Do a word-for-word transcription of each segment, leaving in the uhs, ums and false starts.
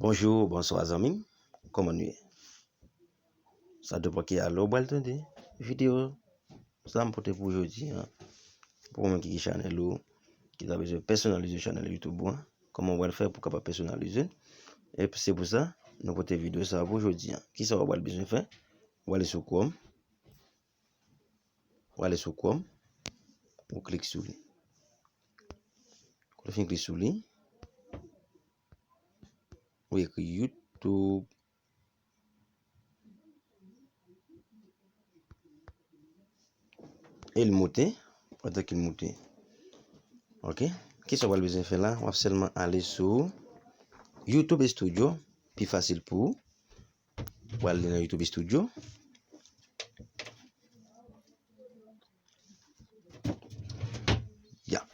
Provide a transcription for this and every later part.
Bonjou, bonswa zanmi m. Kòman nou ye? Sa depann ki alè w pral tande videyo sa m pote pou jodi a. Pou ou menm ki gen chanèl ou, ki ta bezwen pèsonalize chanèl YouTube ou an, kòman w pral fè pou w kapab pèsonalize? E se pou sa, nou pote videyo sa pou jodi a. Kisa w pral bezwen fè? W ale sou Chrome. W ale sou Chrome. Ou klik sou li. Lè w fin klik sou li, ou ekri YouTube. E l moute, pandan ke l moute. Ok? Kisa w pral bezwen fè la? W ap sèlman ale sou YouTube Studio, pi fasil pou ou. W ale nan YouTube Studio. Ya.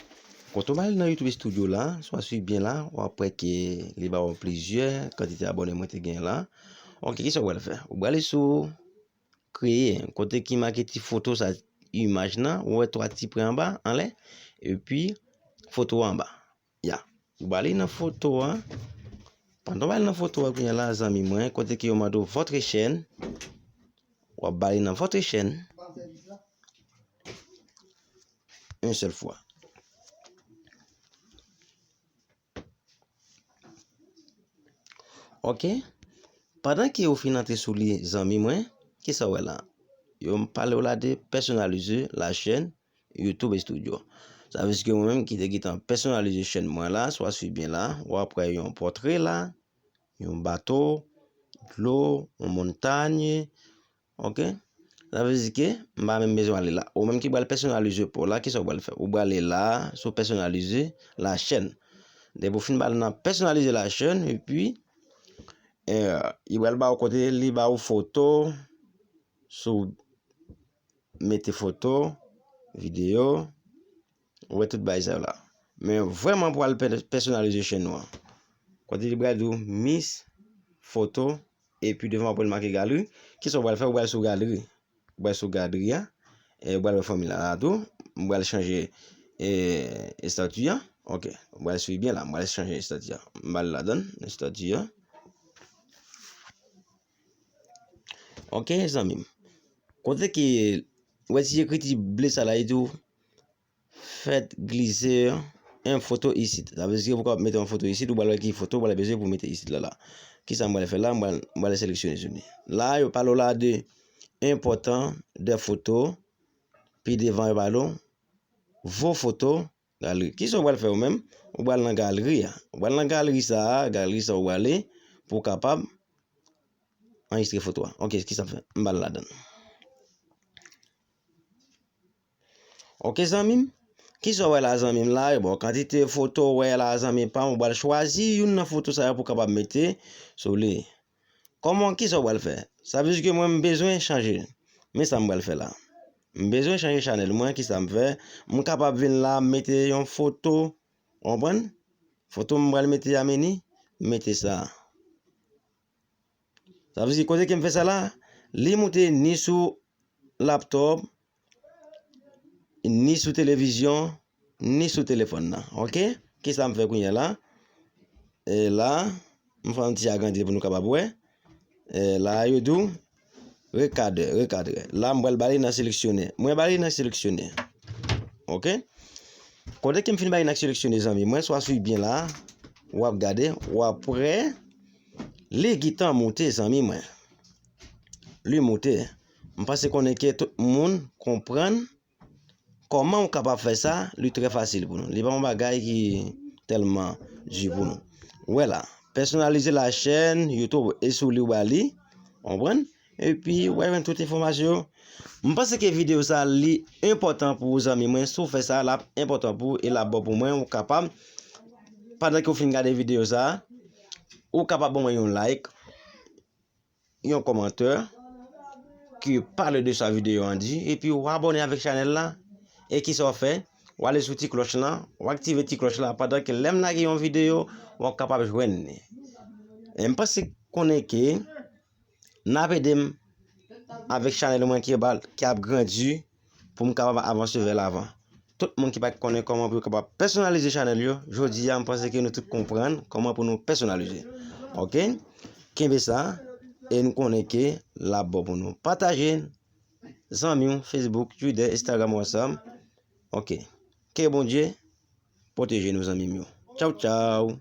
Kote w ale nan YouTube Studio la, si w ap swiv byen la, w ap wè ke li ba w plizyè kantite abòne mwen te gen la. Ok, kisa w pral fè? Ou pral ale sou kreye, kote ki make ti foto sa, imaj nan, ou wè twa ti pwen anba, anlè, epi foto anba. Ya. Ou pral ale nan foto a. Pandan w pral ale nan foto a kounye a la, zanmi mwen, kote ke yo mande w votre chaîne, w ap pral ale nan votre chaîne. Yon sèl fwa. Ok? Pandan ke ou fin antre sou li, zanmi mwen, kisa w wè la? Yo pale w la de personnaliser la chaîne YouTube Studio. Sa vle di ke mwen menm ki te gentan pèsonalize chèn mwen la, si w ap swiv byen la, w ap wè yon pòtre la, yon bato, dlo, yon montany, ok? Sa vle di ke m pa menm bezwen ale la. Ou menm ki pral pèsonalize pa w la, kisa w pral fè? Ou pral ale la, sou personnaliser la chaîne. Depi w fin pral nan personnaliser la chaîne, epi, eh, li pral ba w kote, li ba w foto, sou mete foto, videyo, ou wè tout bagay sa yo la. Men vrèman pou al pè-, pèsonalize chèn nou an. Kote li pral di w Miss Foto, epi devan w ap wè l make galeri. Kisa w pral fè? Ou pral sou galeri. Ou pral sou galeri a. E ou pral wè fòmil la tou. M pral chanje, e, estati a. Ok. Ou pral swiv byen la. M pral chanje estati a. M pral ladan estati a. Ok, zanmi m. Kote ki, ou wè ti ekriti ble sa la, li di w, faites glisser une photo ici. Sa vle di ke pou w kapab mete yon foto isit, ou pral wè ki foto ou pral bezwen pou w mete isit la, la. Kisa m pral fè la? M pral, m pral seleksyone sou li. La, yo pale w la de important des photos. Pi devan, yo pale w vos photos, galeri. Kisa w pral fè ou menm? Ou pral nan galeri a. Ou pral nan galeri sa a, galeri sa ou prale pou w kapab anrejistre foto a. Ok, kisa m fè? M pral ladan. Ok, zanmi m. Kisa w wè la, zanmi m la? Yo ba w kantite foto w wè la, zanmi pa m. Ou pral chwazi youn nan foto sa yo pou w kapab mete sou li. Kòman, kisa w pral fè? Sa vle di ke mwen, m bezwen chanje. Men sa m pral fè la. M bezwen chanje chanèl mwen, kisa m fè? M kapab vin la, m mete yon foto, w konprann? Foto m pral mete a, men ni, m mete sa. Sa vle di, kote ke m fè sa la, li moute ni sou laptop, ni sou televizyon, ni sou telefòn nan. Ok? Kisa m fè kounye a la? E la, m fè yon ti agrandi pou nou kapab wè. E la, yo di w, rekadre, rekadre. La, m pral ba li nan seleksyone. Mwen ba li nan seleksyone. Ok? Kote ke m fin ba li nan seleksyone, zanmi mwen, si w ap swiv byen la, w ap gade, w ap wè, li gentan moute, zanmi mwen. Li moute. M panse konnen ke tout moun konprann kòman ou kapab fè sa, li trè fasil pou nou. Li pa yon bagay ki tèlman di pou nou. Wè la, pèsonalize la chèn YouTube e sou li ou ba li, konprann? Epi, w a jwenn tout enfòmasyon. M panse ke videyo sa, li enpòtan pou ou, zanmi mwen. Si w fè sa, l ap enpòtan pou ou e l ap bon pou mwen. Ou kapab, pandan ke w fin gade videyo sa, ou kapab ban mwen yon like, yon kòmantè ki pale de sa videyo an di, epi w abòne avèk chanèl la, e kisa w fè? W ale sou ti klòch lan, w aktive ti klòch la, pandan ke lè m lage yon videyo, w ap kapab jwenn li. E m panse konnen ke n ap ede m avèk chanèl mwen ki ap, ki ap grandi pou m kapab avanse vè lavan. Tout moun ki pa t konnen kòman pou yo kapab pèsonalize chanèl yo, jodi a, m panse ke nou tout konprann kòman pou nou pèsonalize. Ok? Kenbe sa, e nou konnen ke l ap bon pou nou. Pataje, zanmi w, Facebook, Twitter, Instagram, WhatsApp. Ok. Ke Bondye pwoteje nou, zanmi m yo. Tchaw, tchaw.